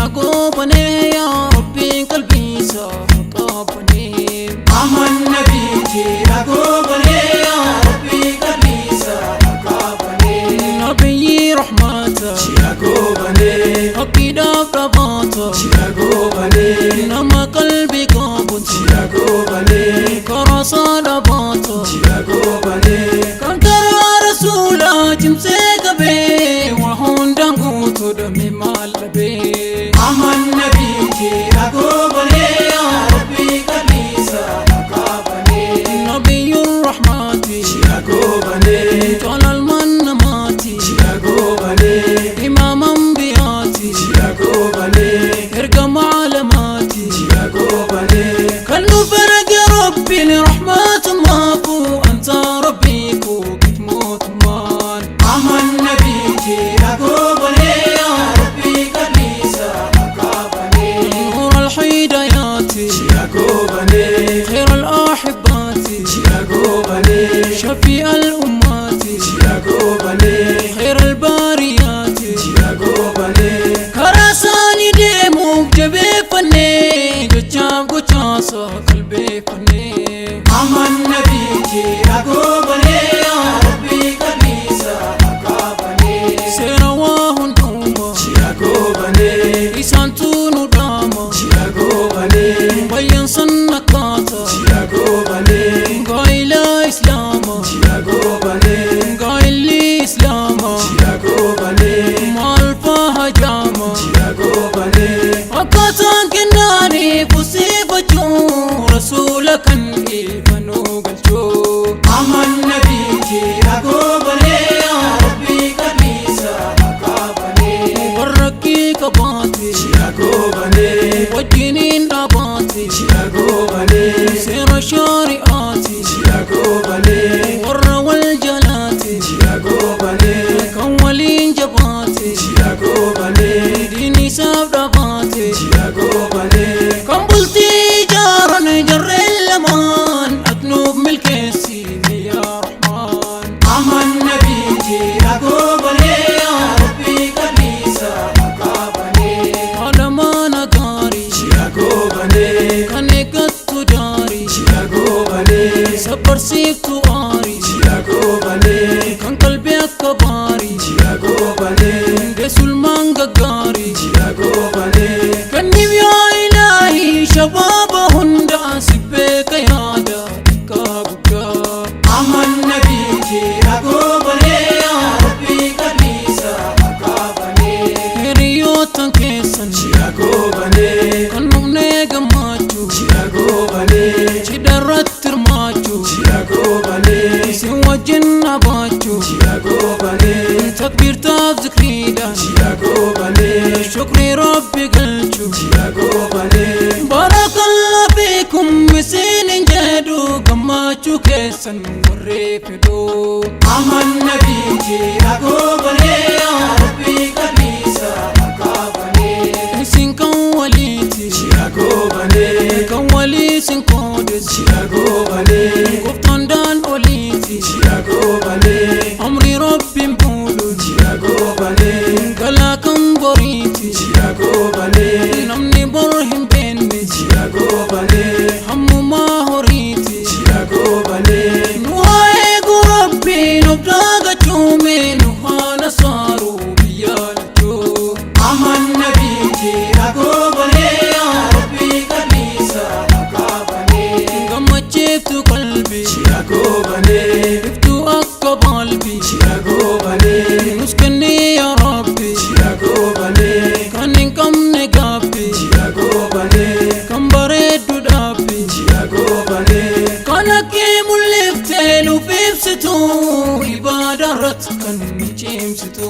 Goobanee yaa Rabbiin qalbii isaa qabbanee. Aman nabii jira goobanee yaa Rabbii qalbii isaa qabbanee. Nabiyyi rahmata. Jira goobanee. Haqqiidhaaf dhabaata. Jira goobanee. Nama qalbii qabuun. Jira goobanee. Karaa isaa dhabaata. Jira goobanee. Kan karaa rasuulaa cimsee qabee waa hundaan guutuu dhamee maal dhabee. Aman nabii jira goobanee yaa Rabbii qalbii isaa qabbanee. Nabiyyuun rahmaati. Jira goobanee. Jaalalmaan namaati. Jira goobanee. Imaama ambiyaati. Jira goobanee. Ergama alamaati. Jira goobanee. Kan nu farage Rabbiin rahmatumaafu anta Rabbii koo mootummaan. Aman nabii jira goobanee yaa Rabbii qalbii isaa qabbanee. نور الحدايات. Jira goobanee. خير الأحبات. Jira goobanee. شفيع الأمات. Jira goobanee. خير الباريات. Jira goobanee. Karaa isaanii deemuuf jabeeffannee jechaaf gochaasa qalbeeffannee. Aman nabii jira goobanee yaa Rabbii qalbii isaa qabbanee. Seera waa hundumaa. Jira goobanee. Isaantu nu dhaama. Jira goobanee. Bayyan sanna kaata. Jira goobanee. Gaa'ila Islaamaa. Jira goobanee. Gaa'illi Islaamaa. Jira goobanee. Maal fahajaama. Jira goobanee. Akkaataan kennaaniif usiifachuu rasuula kan ifanuu galchuu. Aman nabii jira goobanee yaa Rabbii qalbii isaa qabbanee. Warraqqii qabaate. Jira goobanee. Wajjiniin dhaabaate. Jira goobanee. Seera shari'aati. Jira goobanee. Warra wal jalaate. Jira goobanee. Kan waliin jabaate. Jira goobanee. Diin isaaf dhaabaate. Jira goobanee. Kan bultii ijaaran jarreen lamaan atnuuf milkeessine yaa Rahmaan. Aman nabii jira goobanee yaa Rabbii qalbii isaa qabbanee. Haadha mana gaarii. Jira goobanee. Kan eeggattu daarii. Jira goobanee. Sabbarsiiftu aarii. Jira goobanee. Kan qalbii akka baarii. Jira goobanee. Deessulmaan gaggaarii. Jira goobanee. Kenniif yaa Ilaahii shabaaba hundaa si beeka yaada xiqqaa guddaa. Aman nabii jira goobanee yaa Rabbii qalbii isaa qabbanee. Hiriyoota keessan. Jira goobanee. Kan dhufnee gammachuu. Jira goobanee. Cidha irratti hirmaachuu. Jira goobanee. Isin wajjin dhaabachuu. Jira goobanee. Takbiirtaaf zikriidhaan. Jira goobanee. Shukrii Rabbi galchuu. Jira goobanee. Barakallah fiikum isin jedhu gammachuu keessan warree fedhuu. Aman nabii jira goobanee yaa Rabbii qalbii isaa qabbanee. Isin kan waliiti. Jira goobanee. Kan walii isin qoodes. Jira goobanee. Gooftaan daan oliiti. Jira goobanee. Amri Rabbiin buulu. Jira goobanee. Galaa kan boriiti. Jira goobanee. Namni bor hin beenne. Jira goobanee. Hammumaa horiiti. Jira goobanee. Nu haa eegu Rabbiin of daagachuume nu haa nasaaru biyya lachuu. Aman nabii jira goobanee yaa Rabbii qalbii isaa qabbanee. Gammachiiftu qalbii. Jira goobanee. Iftuu akka balbii. Jira goobanee. Nus kennee yaa Rabbi. Jira goobanee. Kan hin qabne gaabbi. Jira goobanee. Kan bareeddu dhaabbi. Jira goobanee. Kan haqqii mul'iftee nuuf ibsitu ibaadaa irratti kan nu cimsitu.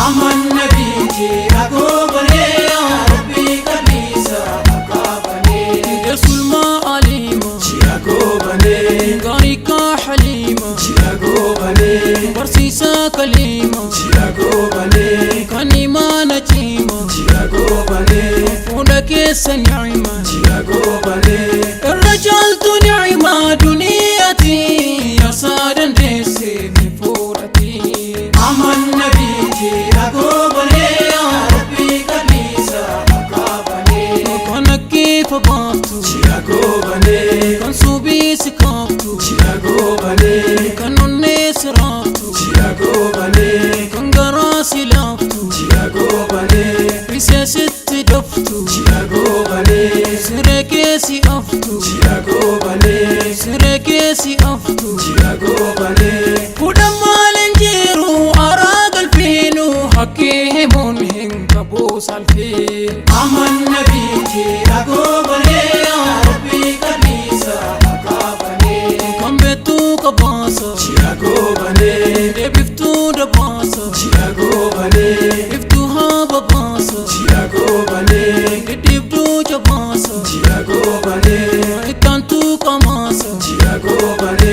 Aman nabii jira goobanee yaa Rabbii qalbii isaa qabbanee. Deessulmaa aliima. Jira goobanee. Gaarikaa haliima. Jira goobanee. Barsiisaa kaliima. Jira goobanee. Kan imaana ciima. Jira goobanee. Fuula keessa ni'ima. Jira goobanee. Irra caaltu ni'ima duniyaati. Yaasaa dandeessee mi fuudhati. Aman nabii jira goobanee yaa Rabbii qalbii isaa ifa baaftu. Ji'a goobanee. Kan suubii si kaaftu. Ji'a goobanee. Kan onnee si raaftu. Ji'a goobanee. Kan garaa si laaftu. Ji'a goobanee. Riseesitti daftu. Ji'a goobanee. Siree keessi aftu. Ji'a goobanee. Siree keessi aftu. Ji'a goobanee. Kudha maal hin jiru araa galfiinu hakkii himuun hin qabu salphii. Aman nabiiti agoobanee yaa Rabbi kanniisa akaabanee. Kan beektuu qabaasa. Ji'a goobanee. Deebiftuu dabaasa. Ji'a goobanee. Iftuu haa babaasa. Ji'a goobanee. Dhidhiibduu jabaasa. Ji'a goobanee. Ittaantuu qamaasa. Ji'a goobanee.